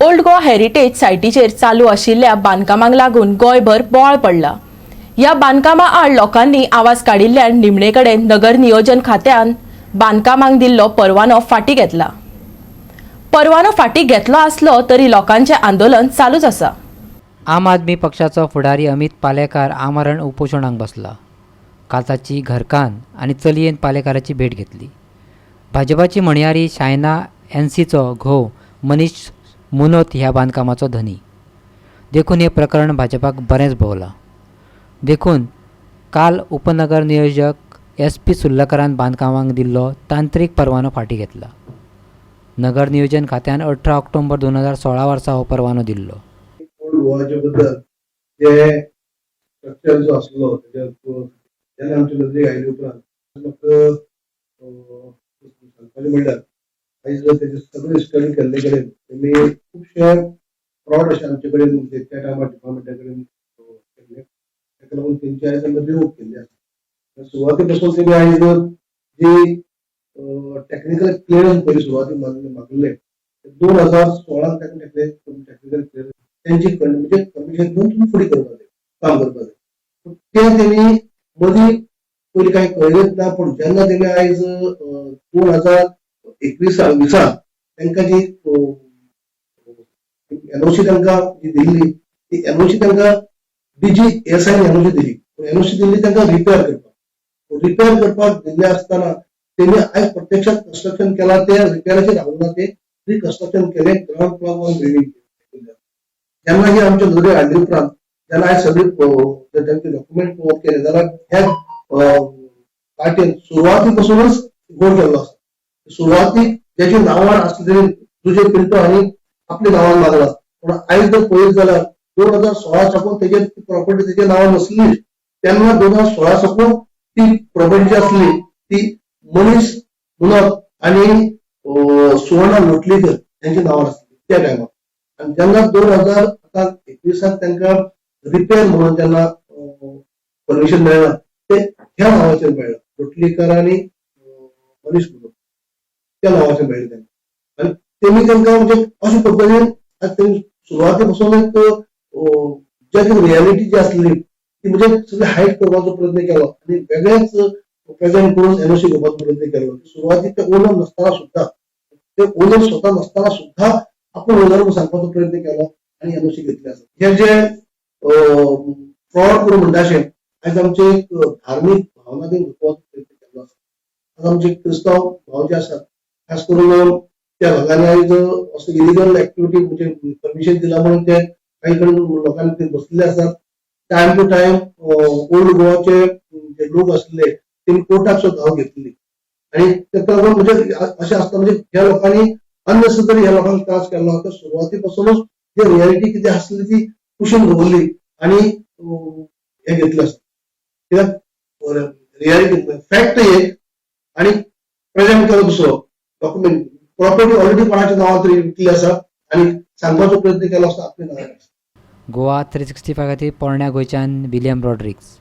Old Goa heritage सायटीचेर चालू आशिल्ल्या बांदकामांक लागून गोंयभर बोवाळ पडला. ह्या बांदकामा आड लोकांनी आवाज काडिल्ल्यान निमणे कडेन नगर नियोजन खात्यान बांदकामांक दिल्लो परवानो फाटीं घेतला. परवानो फाटीं घेतलो आसलो तरी लोकांचें आंदोलन चालूच आसा. आम आदमी पक्षाचो फुडारी अमित पालेकार आमरण उपोशणाक बसला. काल ताची घरकान्न आनी चलयेन पालेकाराची भेट घेतली. भाजपाची म्हणयारी शायना एनसीचो घोव मनीष मुनोत ह्या बांदकामाचो धनी, देखून हें प्रकरण भाजपाक बरेंच भोवलां. देखून काल उपनगर नियोजक एस पी सुर्लकारान बांदकामाक दिल्लो तांत्रीक परवानो फाटीं घेतला. नगर नियोजन खात्यान 18 ऑक्टोबर 2016 वर्सा हो परवानो दिल्लो. ओल्ड गोवाच्या बद्दल जे स्ट्रक्चर जो आसलो तेज्या, जेन्ना आमच्या नदरेक आयले उपरांत म्हाका सांगपाचें म्हणल्यार, आयज जर तेजे सगळे स्टडी केल्ले कडेन तेमी खुबशे फ्रॉड अशे आमचे कडेन, म्हणजे त्या टायमार डिपार्टमेंटा कडेन केल्ले. ताका लागून तेंची आयज आमी रिवोक केल्ली आसा. सुरवाते पासून तेमी आयज जी टॅक्निकल क्लियरन्स पयली सुरवातीक मागिल्ले, 2016 ताका टॅक्निकल क्लियरन्स त्यांची म्हणजे परमिशन घेवन तुम्ही फुडें करपाक जाय, काम करपाक जाय. पूण तें तेणी मदीं पयलीं कांय कळयलेंच ना. पूण जेन्ना तेणी आयज 2021 विसाक तांकां जी एनओसी तांकां जी दिल्ली, ती एनओसी तांकां डीजी एसआयन एनओसी दिली. पूण एनओसी दिल्ली तांकां रिपेअर करपाक. रिपेअर करपाक दिल्ले आसतना तेणी आयज प्रत्यक्षात कन्स्ट्रक्शन केलां, ते रिपेअराचेर रावूंक ना, ते रिकन्स्ट्रक्शन केलें, ग्रावंड फ्लोअर वन बिल्डींग. जेन्ना ही आमच्या नदरेक हाडली उपरांत, जेन्ना आयज सगळी तांचे डॉक्युमेंट पळोवप केले जाल्यार ह्या पार्टीन सुरवाती पासूनच गोल केल्लो आसा. सुरवातीक जेच्या नांवार आसले तरी तुजे पिंटो हांणी आपल्या नांवान मागला, पूण आयज जर पळयत जाल्यार 2016 साकून तेजे प्रॉपर्टी तेच्या नांवान नासली. तेन्ना 2016 साकून ती प्रॉपर्टी जी आसली ती मनीष मुनोत आनी सुवर्णा लोटलीकर यांच्या नांवार आसली त्या टायमार. आणि जेन्ना 2000 आतां 21साक तांकां रिपेर म्हणून जेन्ना परमिशन मेळ्ळा, ते ह्या नांवाचेर मेळ्ळा, लोटलीकर आनी मनीष मुनोत त्या नांवाचेर मेळ्ळें तांकां. आनी तेमी तांकां म्हणजे अशे पद्दतीन आज तेमी सुरवाते पासून एक जे कितें रियलिटी जी आसली ती म्हणजे सगळी हायड करपाचो प्रयत्न केलो आनी वेगळेच प्रेझेंट करून एनओसी घेवपाचो प्रयत्न केलो. सुरवातीक ते ओनर नासतना सुद्दां, ते ओनर स्वता नासतना सुद्दां आपूण ओनर म्हणून सांगपाचो प्रयत्न केलो आनी एनओसी घेतली आसा. हे जे फ्रॉड करून म्हणटा अशें, आयज आमचे एक धार्मीक भावना ती दुखोवपाचो प्रयत्न केल्लो आसा. आज आमचे क्रिस्तांव भाव जे आसात, खास करून त्या भागांनी आयज असो इलिगल एक्टिविटी, म्हणजे परमिशन दिला म्हणून ते काही कडेन लोकांनी ते बसलेले आसात. टायम टू टायम ओल्ड गोवाचे जे लोक आसले तेणी कोर्टाक सुद्दां धांव घेतली आणि ताका लागून म्हणजे अशें आसता, म्हणजे ह्या लोकांनी अननेसेसरी ह्या लोकांक त्रास केल्लो. तर सुरवाती पासूनच जी रियलिटी कितें आसली ती कुशीन दवरली आणि हें घेतलें आसा. कित्याक रियलिटी फॅक्ट एक आणि प्रेझेंट केलो दुसरो डॉक्युमेंट. प्रॉपर्टी ऑलरेडी कोणाच्या नांवार तरी विकली आसा आणि सांगपाचो प्रयत्न केलो आसता आपल्या नांवार. गोवा 365 खातीर पोरण्या गोंयच्यान विलियम रॉड्रिग्स.